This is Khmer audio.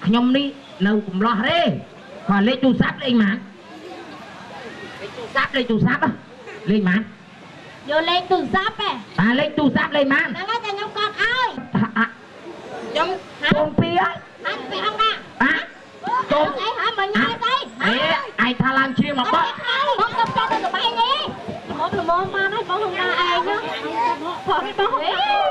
ខ្ញុំនេះនៅកំឡោះទេ គាត់លេខទូរស័ព្ទលេខម៉ាន លេខទូរស័ព្ទ លេខទូរស័ព្ទលេខម៉ាន? យកលេខទូរស័ព្ទហ៎? បាទ លេខទូរស័ព្ទលេខម៉ាន? ហ្នឹងហើយ តែខ្ញុំកត់ឲ្យខ្ញុំកូនពីរហើយ ហាត់ពីអង្គណា បាទ កូនអីហើយ មកញ៉ាំស្អី អេឯងថាឡើងជ្រៀងមកបត់ បង កុំចាត់ទៅសបាយនេះ ល្មមល្មមបានហើយបងហុងដាឯងផងបងហុងដា